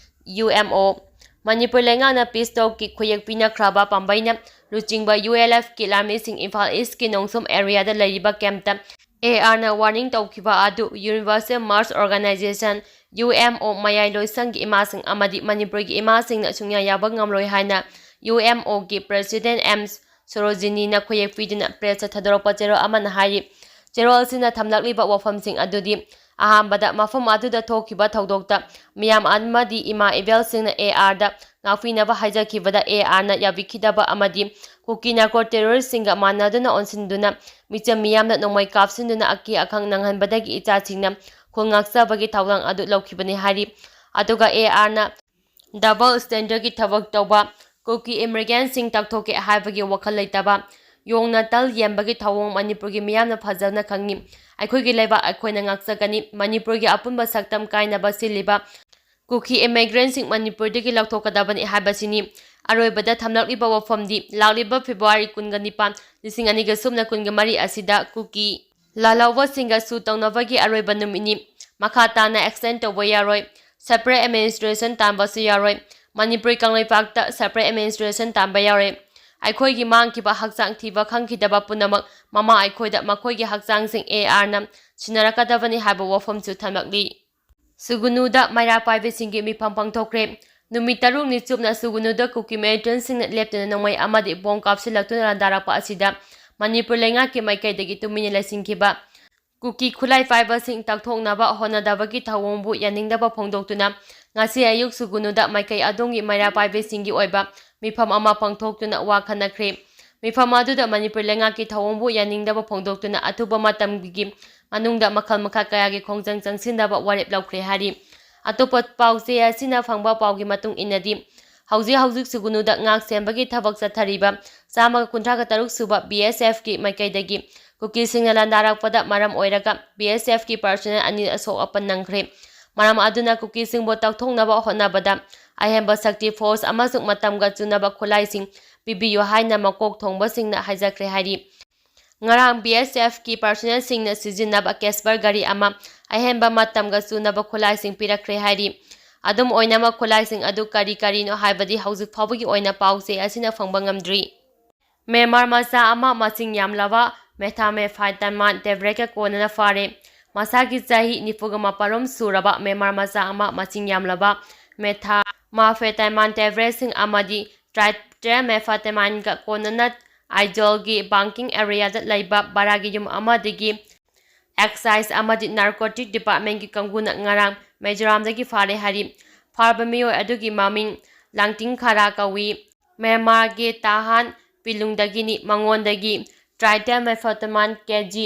ꯌꯨ ꯑꯦꯝ ꯑꯣ꯫ ꯃꯅꯤꯄꯨꯔ ꯂꯩꯉꯥꯛꯅ ꯄꯤꯁ ꯇꯣꯛꯀꯤ ꯈꯨꯌꯦꯛ ꯄꯤꯅꯈ꯭ꯔꯕ ꯄꯥꯝꯕꯩꯅ ꯂꯨꯆꯤꯡꯕ ꯌꯨ ꯑꯦꯜ ꯑꯦꯐꯀꯤ ꯂꯥꯟꯃꯤꯁꯤꯡ ꯏꯝꯐꯥꯜ ꯏꯁꯀꯤ ꯅꯣꯡꯁꯨꯝ ꯑꯦꯔꯤꯌꯥꯗ ꯂꯩꯔꯤꯕ ꯀꯦꯝꯞꯇ ꯑꯦ ꯑꯥꯔꯅ ꯋꯥꯔꯅꯤꯡ ꯇꯧꯈꯤꯕ ꯑꯗꯨ ꯌꯨꯅꯤꯚꯔꯁꯦꯜ ꯃꯥꯔꯁ ꯑꯣꯔꯒꯅꯥꯏꯖꯦꯁꯟ, ꯌꯨ ꯑꯦꯝ ꯑꯣ, ꯃꯌꯥꯏ ꯂꯣꯏꯁꯪꯒꯤ ꯏꯃꯥꯁꯤꯡ ꯑꯃꯗꯤ ꯃꯅꯤꯄꯨꯔꯒꯤ ꯏꯃꯥꯁꯤꯡꯅ ꯁꯨꯡꯌꯥ ꯌꯥꯕ ꯉꯝꯂꯣꯏ ꯍꯥꯏꯅ ꯌꯨ ꯑꯦꯝ ꯑꯣꯒꯤ ꯄ꯭ꯔꯦꯁꯤꯗꯦꯟꯠ ꯑꯦꯝ ꯁꯣꯔꯣꯖꯤꯅꯤꯅ ꯈꯨꯌꯦꯛ ꯄꯤꯗꯨꯅ ꯄ꯭ꯔꯦꯁꯇ ꯊꯥꯗꯣꯔꯛꯄ ꯆꯦꯔꯣꯜ ꯑꯃꯅ ꯍꯥꯏꯔꯤ꯫ ꯆꯦꯔꯣꯜ ꯑꯁꯤꯅ ꯊꯝꯂꯛꯂꯤꯕ ꯋꯥꯐꯝꯁꯤꯡ ꯑꯗꯨꯗꯤ ꯑꯍꯥꯟꯕꯗ ꯃꯐꯝ ꯑꯗꯨꯗ ꯊꯣꯛꯈꯤꯕ ꯊꯧꯗꯣꯛꯇ ꯃꯤꯌꯥꯝ ꯑꯃꯗꯤ ꯏꯃꯥ ꯏꯕꯦꯜꯁꯤꯡꯅ ꯑꯦ ꯑꯥꯔꯗ ꯉꯥꯛꯄꯤꯅꯕ ꯍꯥꯏꯖꯈꯤꯕꯗ ꯑꯦ ꯑꯥꯔꯅ ꯌꯥꯕꯤꯈꯤꯗꯕ ꯑꯃꯗꯤ ꯀꯨꯀꯤ ꯅꯥꯔꯀꯣ ꯇꯦꯔꯣꯔꯤꯁꯁꯤꯡꯒ ꯃꯥꯟꯅꯗꯨꯅ ꯑꯣꯟꯁꯤꯟꯗꯨꯅ ꯃꯤꯆꯝ ꯃꯤꯌꯥꯝꯗ ꯅꯣꯡꯃꯩ ꯀꯥꯞꯁꯤꯟꯗꯨꯅ ꯑꯀꯤ ꯑꯈꯪ ꯅꯪꯍꯟꯕꯗꯒꯤ ꯏꯆꯥꯁꯤꯡꯅ ꯈꯨꯜ ꯉꯥꯛꯆꯕꯒꯤ ꯊꯧꯗꯥꯡ ꯑꯗꯨ ꯂꯧꯈꯤꯕꯅꯤ ꯍꯥꯏꯔꯤ꯫ ꯑꯗꯨꯒ ꯑꯦ ꯑꯥꯔꯅ ꯗꯕꯜ ꯁ꯭ꯇꯦꯟꯗꯔꯒꯤ ꯊꯕꯛ ꯇꯧꯕ, ꯀꯨꯀꯤ ꯏꯃꯤꯒ꯭ꯔꯦꯟꯁꯤꯡ ꯇꯥꯛꯊꯣꯛꯀꯦ ꯍꯥꯏꯕꯒꯤ ꯋꯥꯈꯜ ꯂꯩꯇꯕ, ꯌꯣꯡꯅ ꯇꯜ ꯌꯦꯟꯕꯒꯤ ꯊꯧꯑꯣꯡ ꯃꯅꯤꯄꯨꯔꯒꯤ ꯃꯤꯌꯥꯝꯅ ꯐꯖꯅ ꯈꯪꯏ꯫ ꯑꯩꯈꯣꯏꯒꯤ ꯂꯩꯕꯥꯛ ꯑꯩꯈꯣꯏꯅ ꯉꯥꯛꯆꯒꯅꯤ꯫ ꯃꯅꯤꯄꯨꯔꯒꯤ ꯑꯄꯨꯟꯕ ꯁꯛꯇꯝ ꯀꯥꯏꯅꯕ ꯁꯤꯜꯂꯤꯕ ꯀꯨꯀꯤ ꯏꯃꯤꯒ꯭ꯔꯦꯟꯁꯤꯡ ꯃꯅꯤꯄꯨꯔꯗꯒꯤ ꯂꯧꯊꯣꯛꯀꯗꯕꯅꯤ ꯍꯥꯏꯕꯁꯤꯅꯤ꯫ ꯑꯔꯣꯏꯕꯗ ꯊꯝꯂꯛꯂꯤꯕ ꯋꯥꯐꯝꯗꯤ ꯂꯥꯛꯂꯤꯕ ꯐꯦꯕ꯭ꯔꯨꯋꯥꯔꯤ ꯀꯨꯟꯒ ꯅꯤꯄꯥꯟ, ꯂꯤꯁꯤꯡ ꯑꯅꯤꯒ ꯁꯨꯞꯅ ꯀꯨꯟꯒ ꯃꯔꯤ ꯑꯁꯤꯗ ꯀꯨꯀꯤ ꯂꯥꯜꯍꯧꯕꯁꯤꯡꯒ ꯁꯨ ꯇꯧꯅꯕꯒꯤ ꯑꯔꯣꯏꯕ ꯅꯨꯃꯤꯠꯅꯤ꯫ ꯃꯈꯥ ꯇꯥꯅ ꯑꯦꯛꯁꯇꯦꯟ ꯇꯧꯕ ꯌꯥꯔꯣꯏ꯫ ꯁꯦꯄꯔꯦꯠ ꯑꯦꯗꯃꯤꯅꯤꯁꯇ꯭ꯔꯦꯁꯟ ꯇꯥꯟꯕꯁꯨ ꯌꯥꯔꯣꯏ꯫ ꯃꯅꯤꯄꯨꯔꯤ ꯀꯪꯂꯩꯄꯥꯛꯇ ꯁꯦꯄꯔꯦꯠ ꯑꯦꯗꯃꯤꯅꯤꯁꯇ꯭ꯔꯦꯁꯟ ꯇꯥꯟꯕ ꯌꯥꯔꯣꯏ꯫ ꯑꯩꯈꯣꯏꯒꯤ ꯃꯥꯡꯈꯤꯕ ꯍꯛꯆꯥꯡ ꯊꯤꯕ ꯈꯪꯈꯤꯗꯕ ꯄꯨꯝꯅꯃꯛ ꯃꯃꯥ ꯑꯩꯈꯣꯏꯗ ꯃꯈꯣꯏꯒꯤ ꯍꯛꯆꯥꯡꯁꯤꯡ ꯑꯦ ꯑꯥꯔꯅ ꯁꯤꯟꯅꯔꯛꯀꯗꯕꯅꯤ ꯍꯥꯏꯕ ꯋꯥꯐꯝꯁꯨ ꯊꯝꯂꯛꯂꯤ꯫ ꯁꯨꯒꯨꯅꯨꯗ ꯃꯩꯔꯥ ꯄꯥꯏꯕꯁꯤꯡꯒꯤ ꯃꯤꯐꯝ ꯄꯥꯡꯊꯣꯛꯈ꯭ꯔꯦ꯫ ꯅꯨꯃꯤꯠ ꯇꯔꯨꯛꯅꯤ ꯆꯨꯞꯅ ꯁꯨꯒꯨꯅꯨꯗ ꯀꯨꯀꯤ ꯃꯤꯂꯤꯇꯦꯟꯁꯤꯡꯅ ꯂꯦꯞꯇꯅ ꯅꯣꯡꯃꯩ ꯑꯃꯗꯤ ꯕꯣꯝ ꯀꯥꯞꯁꯤꯜꯂꯛꯇꯨꯅ ꯂꯥꯟꯗꯥꯔꯛꯄ ꯑꯁꯤꯗ ꯃꯅꯤꯄꯨꯔ ꯂꯩꯉꯥꯛꯀꯤ ꯃꯥꯏꯀꯩꯗꯒꯤ ꯇꯨꯃꯤꯟꯅ ꯂꯩꯁꯤꯟꯈꯤꯕ ꯀꯨꯀꯤ ꯈꯨꯠꯂꯥꯏ ꯄꯥꯏꯕꯁꯤꯡ ꯇꯛꯊꯣꯛꯅꯕ ꯍꯣꯠꯅꯗꯕꯒꯤ ꯊꯧꯑꯣꯡꯕꯨ ꯌꯥꯅꯤꯡꯗꯕ ꯐꯣꯡꯗꯣꯛꯇꯨꯅ ꯉꯁꯤ ꯑꯌꯨꯛ ꯁꯨꯒꯨꯅꯨꯗ ꯃꯥꯏꯀꯩ ꯑꯗꯣꯝꯒꯤ ꯃꯩꯔꯥ ꯄꯥꯏꯕꯤꯁꯤꯡꯒꯤ ꯑꯣꯏꯕ ꯃꯤꯐꯝ ꯑꯃ ꯄꯥꯡꯊꯣꯛꯇꯨꯅ ꯋꯥ ꯈꯟꯅꯈ꯭ꯔꯦ꯫ ꯃꯤꯐꯝ ꯑꯗꯨꯗ ꯃꯅꯤꯄꯨꯔ ꯂꯩꯉꯥꯛꯀꯤ ꯊꯧꯑꯣꯡꯕꯨ ꯌꯥꯅꯤꯡꯗꯕ ꯐꯣꯡꯗꯣꯛꯇꯨꯅ ꯑꯊꯨꯕ ꯃꯇꯝꯒꯤ ꯃꯅꯨꯡꯗ ꯃꯈꯜ ꯃꯈꯥ ꯀꯌꯥꯒꯤ ꯈꯣꯡꯖꯪ ꯆꯪꯁꯤꯟꯅꯕ ꯋꯥꯔꯦꯞ ꯂꯧꯈ꯭ꯔꯦ ꯍꯥꯏꯔꯤ꯫ ꯑꯇꯣꯞꯄ ꯄꯥꯎꯆꯦ ꯑꯁꯤꯅ ꯐꯪꯕ ꯄꯥꯎꯒꯤ ꯃꯇꯨꯡ ꯏꯟꯅꯗꯤ, ꯍꯧꯖꯤꯛ ꯍꯧꯖꯤꯛ ꯁꯨꯒꯨꯅꯨꯗ ꯉꯥꯛ ꯁꯦꯟꯕꯒꯤ ꯊꯕꯛ ꯆꯠꯊꯔꯤꯕ ꯆꯥꯝꯃꯒ ꯀꯨꯟꯊ꯭ꯔꯥꯒ ꯇꯔꯨꯛ ꯁꯨꯕ ꯕꯤ ꯑꯦꯁ ꯑꯦꯐꯀꯤ ꯃꯥꯏꯀꯩꯗꯒꯤ ꯀꯨꯀꯤꯁꯤꯡꯅ ꯂꯥꯟꯗꯥꯔꯛꯄꯗ ꯃꯔꯝ ꯑꯣꯏꯔꯒ ꯕꯤ ꯑꯦꯁ ꯑꯦꯐꯀꯤ ꯄꯥꯔꯁꯣꯅꯦꯜ ꯑꯅꯤ ꯑꯁꯣꯛ ꯑꯄꯟ ꯅꯪꯈ꯭ꯔꯦ꯫ ꯃꯔꯝ ꯑꯗꯨꯅ ꯀꯨꯀꯤꯁꯤꯡꯕꯨ ꯇꯛꯊꯣꯛꯅꯕ ꯍꯣꯠꯅꯕꯗ ꯑꯍꯦꯟꯕ ꯁꯛꯇꯤ ꯐꯣꯔꯁ ꯑꯃꯁꯨꯡ ꯃꯇꯝꯒ ꯆꯨꯅꯕ ꯈꯨꯠꯂꯥꯏꯁꯤꯡ ꯄꯤꯕꯤꯌꯨ ꯍꯥꯏꯅ ꯃꯀꯣꯛ ꯊꯣꯡꯕꯁꯤꯡꯅ ꯍꯥꯏꯖꯈ꯭ꯔꯦ ꯍꯥꯏꯔꯤ꯫ ꯉꯔꯥꯡ ꯕꯤ ꯑꯦꯁ ꯑꯦꯐꯀꯤ ꯄꯥꯔꯁꯣꯅꯦꯜꯁꯤꯡꯅ ꯁꯤꯖꯤꯟꯅꯕ ꯀꯦꯁꯄꯔ ꯒꯥꯔꯤ ꯑꯃ ꯑꯍꯦꯟꯕ ꯃꯇꯝꯒ ꯆꯨꯅꯕ ꯈꯨꯠꯂꯥꯏꯁꯤꯡ ꯄꯤꯔꯛꯈ꯭ꯔꯦ ꯍꯥꯏꯔꯤ꯫ ꯑꯗꯨꯝ ꯑꯣꯏꯅꯃꯛ, ꯈꯨꯠꯂꯥꯏꯁꯤꯡ ꯑꯗꯨ ꯀꯔꯤ ꯀꯔꯤꯅꯣ ꯍꯥꯏꯕꯗꯤ ꯍꯧꯖꯤꯛ ꯐꯥꯎꯕꯒꯤ ꯑꯣꯏꯅ ꯄꯥꯎ ꯆꯦ ꯑꯁꯤꯅ ꯐꯪꯕ ꯉꯝꯗ꯭ꯔꯤ꯫ ꯃ꯭ꯌꯥꯟꯃꯥꯔ ꯃꯆꯥ ꯑꯃ ꯃꯁꯤꯡ ꯌꯥꯝꯂꯕ ꯃꯦꯊꯥꯃꯦꯐꯥꯏꯇꯥꯃꯥꯏꯟ ꯇꯦꯕ꯭ꯂꯦꯠꯀ ꯀꯣꯟꯅꯅ ꯐꯥꯔꯦ꯫ ꯃꯁꯥꯒꯤ ꯆꯍꯤ ꯅꯤꯐꯨꯒ ꯃꯥꯄꯜꯔꯣꯝ ꯁꯨꯔꯕ ꯃ꯭ꯌꯥꯟꯃꯥꯔ ꯃꯆꯥ ꯑꯃ ꯃꯁꯤꯡ ꯌꯥꯝꯂꯕ ꯃꯦꯊꯥꯃꯥꯐꯦꯇꯥꯃꯥꯏꯟ ꯇꯦꯕ꯭ꯂꯦꯠꯁꯤꯡ ꯑꯃꯗꯤ ꯇ꯭ꯔꯥꯏꯇ꯭ꯔꯦꯃꯦꯐꯥꯇꯥꯃꯥꯏꯟꯒ ꯀꯣꯟꯅꯅ ꯑꯥꯏꯖꯣꯜꯒꯤ ꯕꯥꯡꯀꯤꯡ ꯑꯦꯔꯤꯌꯥꯗ ꯂꯩꯕ ꯚꯔꯥꯒꯤ ꯌꯨꯝ ꯑꯃꯗꯒꯤ Excise ꯑꯃꯗꯤ Narcotic Departmentꯀꯤ ꯀꯥꯡꯕꯨꯅ ꯉꯔꯥꯡ ꯃꯤꯖꯣꯔꯥꯝꯗꯒꯤ ꯐꯥꯔꯦ ꯍꯥꯏꯔꯤ꯫ ꯐꯥꯔꯕ ꯃꯤꯑꯣꯏ ꯑꯗꯨꯒꯤ ꯃꯃꯤꯡ ꯂꯥꯡꯇꯤꯡ ꯈꯥꯔꯥ ꯀꯧꯏ꯫ ꯃ꯭ꯌꯥꯟꯃꯥꯔꯒꯤ ꯇꯥꯍꯥꯟ ꯄꯤꯂꯨꯡꯗꯒꯤꯅꯤ꯫ ꯃꯉꯣꯟꯗꯒꯤ triethyl methamphetamine ꯀꯦ ꯖꯤ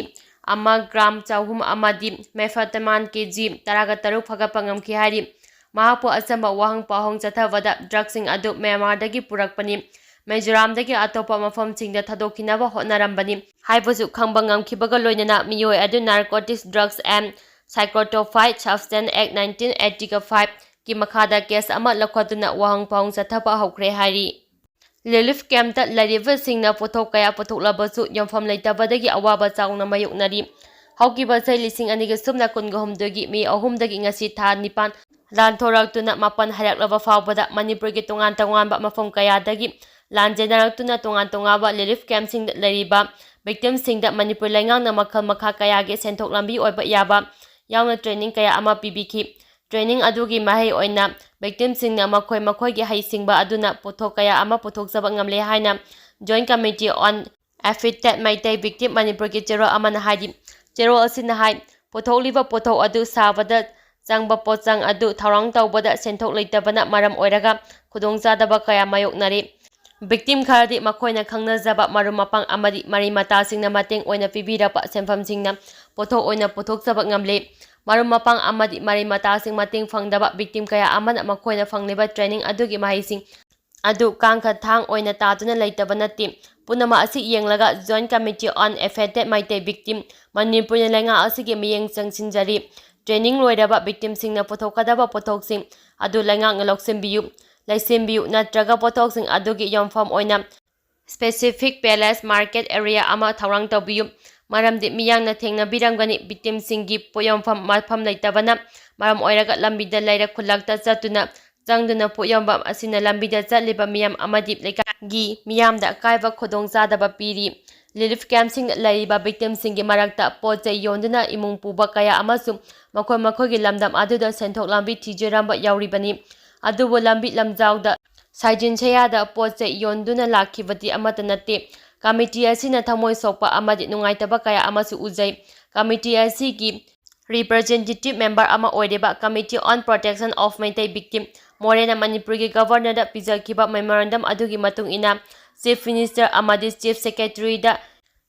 ꯑꯃ, ꯒ꯭ꯔꯥꯝ ꯆꯍꯨꯝ ꯑꯃꯗꯤ methamphetamine ꯀꯦ ꯖꯤ ꯇꯔꯥꯒ ꯇꯔꯨꯛ ꯐꯥꯒꯠꯄ ꯉꯝꯈꯤ ꯍꯥꯏꯔꯤ꯫ ꯃꯍꯥꯛꯄꯨ ꯑꯆꯝꯕ ꯋꯥꯍꯪ ꯄꯥꯎꯍꯪ ꯆꯠꯊꯕꯗ ꯗ꯭ꯔꯒꯁꯤꯡ ꯑꯗꯨ ꯃ꯭ꯌꯥꯟꯃꯥꯔꯗꯒꯤ ꯄꯨꯔꯛꯄꯅꯤ, ꯃꯤꯖꯣꯔꯥꯝꯗꯒꯤ ꯑꯇꯣꯞꯄ ꯃꯐꯝꯁꯤꯡꯗ ꯊꯥꯗꯣꯛꯈꯤꯅꯕ ꯍꯣꯠꯅꯔꯝꯕꯅꯤ ꯍꯥꯏꯕꯁꯨ ꯈꯪꯕ ꯉꯝꯈꯤꯕꯒ ꯂꯣꯏꯅꯅ ꯃꯤꯑꯣꯏ ꯑꯗꯨ Narcotics Drugs and Psychotropic Substance Act nineteen eighty-five ꯀꯤ ꯃꯈꯥꯗ case ꯑꯃ ꯂꯧꯈꯠꯇꯨꯅ ꯋꯥꯍꯪ ꯄꯥꯎꯍꯪ ꯆꯠꯊꯕ ꯍꯧꯈ꯭ꯔꯦ ꯍꯥꯏꯔꯤ꯫ Relief campꯇ ꯂꯩꯔꯤꯕꯁꯤꯡꯅ ꯄꯣꯠꯊꯣꯛ ꯀꯌꯥ ꯄꯨꯊꯣꯛꯂꯕꯁꯨ ꯌꯣꯟꯐꯝ ꯂꯩꯇꯕꯗꯒꯤ ꯑꯋꯥꯕ ꯆꯥꯎꯅ ꯃꯥꯌꯣꯛꯅꯔꯤ꯫ ꯍꯧꯈꯤꯕ ꯆꯍꯤ ꯂꯤꯁꯤꯡ ꯑꯅꯤꯒ ꯁꯨꯞꯅ ꯀꯨꯟꯒ ꯍꯨꯝꯗꯣꯏꯒꯤ ꯃꯦ ꯑꯍꯨꯝꯗꯒꯤ ꯉꯁꯤ ꯊꯥ ꯅꯤꯄꯥꯟ ꯂꯥꯟꯊꯣꯔꯛꯇꯨꯅ ꯃꯥꯄꯟ ꯍꯥꯏꯔꯛꯂꯕ ꯐꯥꯎꯕꯗ ꯃꯅꯤꯄꯨꯔꯒꯤ ꯇꯣꯉꯥꯟ ꯇꯣꯉꯥꯟꯕ ꯃꯐꯝ ꯀꯌꯥꯗꯒꯤ ꯂꯥꯟꯖꯦꯟꯅꯔꯛꯇꯨꯅ ꯇꯣꯉꯥꯟ ꯇꯣꯉꯥꯟꯕ relief campꯁꯤꯡꯗ ꯂꯩꯔꯤꯕ victimꯁꯤꯡꯗ ꯃꯅꯤꯄꯨꯔ ꯂꯩꯉꯥꯛꯅ ꯃꯈꯜ ꯃꯈꯥ ꯀꯌꯥꯒꯤ ꯁꯦꯟꯊꯣꯛ ꯂꯝꯕꯤ ꯑꯣꯏꯕ ꯌꯥꯕ ꯌꯥꯎꯅ training ꯀꯌꯥ ꯑꯃ ꯄꯤꯕꯤꯈꯤ꯫ Training ꯑꯗꯨꯒꯤ ꯃꯍꯩ ꯑꯣꯏꯅ victimꯁꯤꯡꯅ ꯃꯈꯣꯏ ꯃꯈꯣꯏꯒꯤ ꯍꯩꯁꯤꯡꯕ ꯑꯗꯨꯅ ꯄꯣꯠꯊꯣꯛ ꯀꯌꯥ ꯑꯃ ꯄꯨꯊꯣꯛꯆꯕ ꯉꯝꯂꯦ ꯍꯥꯏꯅ Joint Committee on Affected Meitei Victim ꯃꯅꯤꯄꯨꯔꯒꯤ ꯆꯦꯔꯣꯜ ꯑꯃꯅ ꯍꯥꯏꯔꯤ꯫ ꯆꯦꯔꯣꯜ ꯑꯁꯤꯅ ꯍꯥꯏ, ꯄꯨꯊꯣꯛꯂꯤꯕ ꯄꯣꯠꯊꯣꯛ ꯑꯗꯨ ꯁꯥꯕꯗ ꯆꯪꯕ ꯄꯣꯠꯆꯪ ꯑꯗꯨ ꯊꯧꯔꯥꯡ ꯇꯧꯕꯗ ꯁꯦꯟꯊꯣꯛ ꯂꯩꯇꯕꯅ ꯃꯔꯝ ꯑꯣꯏꯔꯒ ꯈꯨꯗꯣꯡꯆꯥꯗꯕ ꯀꯌꯥ ꯃꯥꯌꯣꯛꯅꯔꯤ꯫ Victim ꯈꯔꯗꯤ ꯃꯈꯣꯏꯅ ꯈꯪꯅꯖꯕ ꯃꯔꯨꯞ ꯃꯄꯥꯡ ꯑꯃꯗꯤ ꯃꯔꯤ ꯃꯇꯥꯁꯤꯡꯅ ꯃꯇꯦꯡ ꯑꯣꯏꯅ ꯄꯤꯕꯤꯔꯛꯄ ꯁꯦꯟꯐꯝꯁꯤꯡꯅ ꯄꯣꯠꯊꯣꯛ ꯑꯣꯏꯅ ꯄꯨꯊꯣꯛꯆꯕ ꯉꯝꯂꯦ꯫ ꯃꯔꯨꯞ ꯃꯄꯥꯡ ꯑꯃꯗꯤ ꯃꯔꯤ ꯃꯇꯥꯁꯤꯡ ꯃꯇꯦꯡ ꯐꯪꯗꯕ victim ꯀꯌꯥ ꯑꯃꯅ ꯃꯈꯣꯏꯅ ꯐꯪꯂꯤꯕ training ꯑꯗꯨꯒꯤ ꯃꯍꯩꯁꯤꯡ ꯑꯗꯨ ꯀꯥꯡꯈ ꯊꯥꯡ ꯑꯣꯏꯅ ꯇꯥꯗꯨꯅ ꯂꯩꯇꯕ ꯅꯠꯇꯦ꯫ ꯄꯨꯝꯅꯃꯛ ꯑꯁꯤ ꯌꯦꯡꯂꯒ Joint Committee on Affected Meitei Victim ꯃꯅꯤꯄꯨꯔꯅ ꯂꯩꯉꯥꯛ ꯑꯁꯤꯒꯤ ꯃꯤꯠꯌꯦꯡ ꯆꯪꯁꯤꯟꯖꯔꯤ꯫ Training ꯂꯣꯏꯔꯕ victimꯁꯤꯡꯅ ꯄꯨꯊꯣꯛꯀꯗꯕ ꯄꯣꯠꯊꯣꯛꯁꯤꯡ ꯑꯗꯨ ꯂꯩꯉꯥꯛꯅ ꯂꯧꯁꯤꯟꯕꯤꯌꯨ, ꯂꯩꯁꯤꯟꯕꯤꯌꯨ ꯅꯠꯇ꯭ꯔꯒ ꯄꯣꯠꯊꯣꯛꯁꯤꯡ ꯑꯗꯨꯒꯤ ꯌꯣꯟꯐꯝ ꯑꯣꯏꯅ specific village market area ꯑꯃ ꯊꯧꯔꯥꯡ ꯇꯧꯕꯤꯌꯨ꯫ ꯃꯔꯝꯗꯤ ꯃꯤꯌꯥꯝꯅ ꯊꯦꯡꯅꯕꯤꯔꯝꯒꯅꯤ, victimꯁꯤꯡꯒꯤ ꯄꯣꯠ ꯌꯣꯟꯐꯝ ꯃꯐꯝ ꯂꯩꯇꯕꯅ ꯃꯔꯝ ꯑꯣꯏꯔꯒ ꯂꯝꯕꯤꯗ ꯂꯩꯔꯛ ꯈꯨꯜꯂꯛꯇ ꯆꯠꯇꯨꯅ ꯆꯪꯗꯨꯅ ꯄꯣꯠ ꯌꯣꯟꯐꯝ ꯑꯁꯤꯅ ꯂꯝꯕꯤꯗ ꯆꯠꯂꯤꯕ ꯃꯤꯌꯥꯝ ꯑꯃꯗꯤ ꯂꯩꯀꯥꯏꯒꯤ ꯃꯤꯌꯥꯝꯗ ꯑꯀꯥꯏꯕ ꯈꯨꯗꯣꯡꯆꯥꯗꯕ ꯄꯤꯔꯤ꯫ Relief campꯁꯤꯡꯗ ꯂꯩꯔꯤꯕ victimꯁꯤꯡꯒꯤ ꯃꯔꯛꯇ ꯄꯣꯠ ꯆꯩ ꯌꯣꯟꯗꯨꯅ ꯏꯃꯨꯡ ꯄꯨꯕ ꯀꯌꯥ ꯑꯃꯁꯨ ꯃꯈꯣꯏ ꯃꯈꯣꯏꯒꯤ ꯂꯝꯗꯝ ꯑꯗꯨꯗ ꯁꯦꯟꯊꯣꯛ ꯂꯝꯕꯤ ꯊꯤꯖꯔꯝꯕ ꯌꯥꯎꯔꯤꯕꯅꯤ꯫ ꯑꯗꯨꯕꯨ ꯂꯝꯕꯤ ꯂꯝꯖꯥꯎꯗ ꯁꯥꯏꯖꯤꯟ ꯁꯌꯥꯗ ꯄꯣꯠ ꯆꯩ ꯌꯣꯟꯗꯨꯅ ꯂꯥꯛꯈꯤꯕꯗꯤ ꯑꯃꯠꯇ ꯅꯠꯇꯦ꯫ Committee ꯑꯁꯤꯅ ꯊꯃꯣꯏ ꯁꯣꯛꯄ ꯑꯃꯗꯤ ꯅꯨꯡꯉꯥꯏꯇꯕ ꯀꯌꯥ ꯑꯃꯁꯨ ꯎꯖꯩ꯫ committee ꯑꯁꯤꯒꯤ representative member ꯑꯃ ꯑꯣꯏꯔꯤꯕ Committee on Protection of Meitei Victim ꯃꯣꯔꯦꯅ ꯃꯅꯤꯄꯨꯔꯒꯤ Governorꯗ ꯄꯤꯖꯈꯤꯕ memorandum ꯑꯗꯨꯒꯤ ꯃꯇꯨꯡ ꯏꯟꯅ Chief Minister ꯑꯃꯗꯤ Chief Secretaryꯗ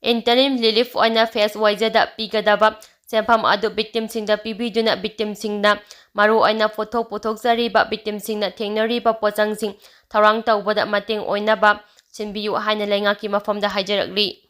interim relief ꯑꯣꯏꯅ phase wiseꯗ ꯄꯤꯒꯗꯕ ꯁꯦꯟꯐꯝ ꯑꯗꯨ victimꯁꯤꯡꯗ ꯄꯤꯕꯤꯗꯨꯅ victimꯁꯤꯡꯅ ꯃꯔꯨꯑꯣꯏꯅ ꯄꯣꯠꯊꯣꯛ ꯄꯨꯊꯣꯛꯆꯔꯤꯕ victimꯁꯤꯡꯅ ꯊꯦꯡꯅꯔꯤꯕ ꯄꯣꯠꯆꯪꯁꯤꯡ ꯊꯧꯔꯥꯡ ꯇꯧꯕꯗ ꯃꯇꯦꯡ ꯑꯣꯏꯅꯕ ꯁꯤꯟꯕꯤꯌꯨ ꯍꯥꯏꯅ ꯂꯩꯉꯥꯛꯀꯤ ꯃꯐꯝꯗ ꯍꯥꯏꯖꯔꯛꯂꯤ꯫